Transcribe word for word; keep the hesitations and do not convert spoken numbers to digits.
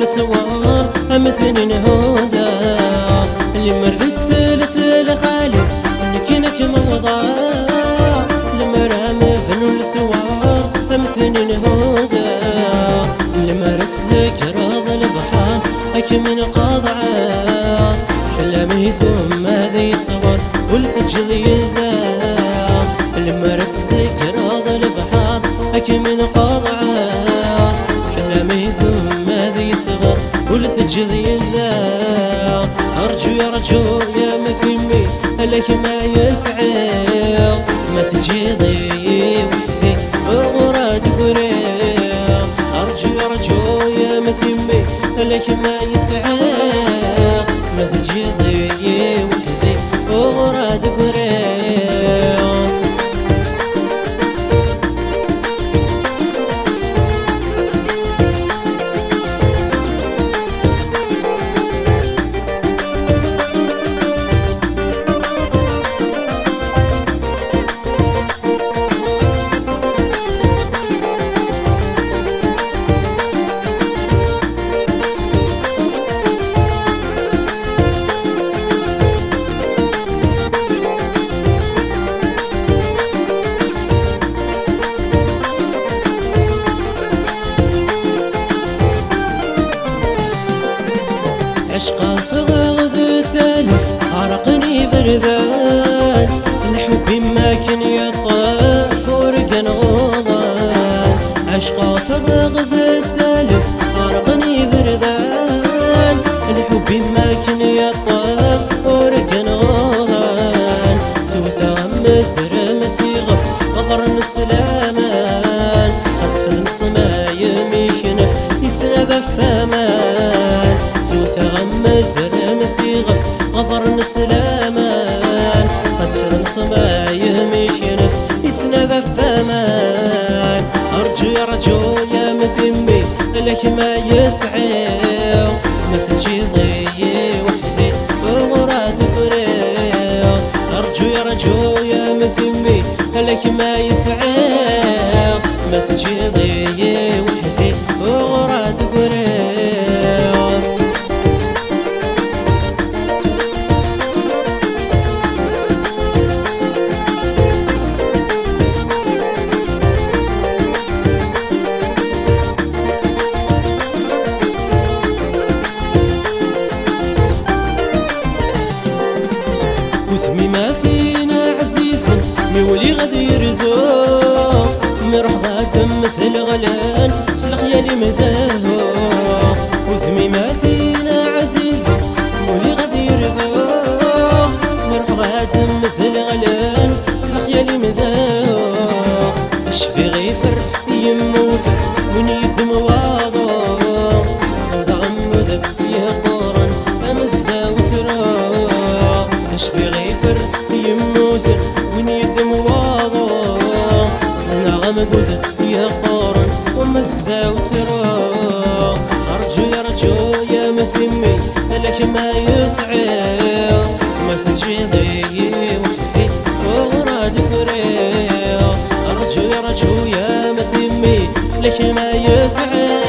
Leswar am tin n Huda, lemmer d ttelt lxali, nekk, nekk mewḍeɣ. Lemmer am bnu leswar am tin n Huda, lemmer ad tzegreḍ lebḥer, ad kem-nqeḍɛeɣ. Fell-am igumma ad yeṣber, ur teǧǧeḍ yezdeɣ. Lemmer ad tzegreḍ lebḥer, ad kem-nqeḍɛeɣ. Fell-am igumma ad yeṣber, ur teǧǧeḍ yezdeɣ. Rǧu, rǧu, ya mmi, ala kemm ay sɛiɣ. Ma teǧǧiḍ-iyi weḥd-i, uɣur ad d-griɣ. Rǧu, rǧu, ya mmi, ala kemm ay sɛiɣ. Ma teǧǧiḍ-iyi weḥd-i, uɣur ad d-griɣ. Ɛecqeɣ ffɣeɣ d talef, ɛerqen iberdan. Lḥubb-im akken yeṭṭef urgan uḍan. Ɛecqeɣ ffɣeɣ d talef, ɛerqen iberdan. Lḥubb-im akken yeṭṭef urgan uḍan. Ttewteɣ am azrem s iɣef, ɣer n sslam. Asfel n ṣṣmayem iknef, yettnadi ɣef waman. Ttewteɣ am azrem s iɣef, ɣer n sslam. Asfel n ṣṣmayem iknef, yettnadi ɣef waman. Rǧu, rǧu, ya mmi, ala kemm ay sɛiɣ. Ma teǧǧiḍ-iyi weḥd-i, uɣur ad d-griɣ. Rǧu, rǧu, ya mmi, ala kemm ay sɛiɣ. Ma teǧǧiḍ-iyi weḥd-i, uɣur ad d-griɣ. Udem-im a tin ɛzizen, mi wliɣ ad irzu. Mi ruḥeɣ ad temmet leɣlan, s lexyal-im zehhuɣ. Udem-im a tin ɛzizen, mi wliɣ ad irzu. Mi ruḥeɣ ad temmet leɣlan, s lexyal-im zehhuɣ. Acbiɣ ifer yemmut, win yeddem waḍu. Daɣen udem yeqquren, amezgzaw ttruɣ. Acbiɣ ifer yemmuten, win yeddem waḍu. Neɣ amgud yeqquren, amezgzaw ttruɣ. Rǧu, rǧu, ya mmi, ala kemm ay sɛiɣ. Ma teǧǧiḍ-iyi weḥd-i, uɣur ad d-griɣ. Rǧu, rǧu, ya mmi, ala kemm ay sɛiɣ.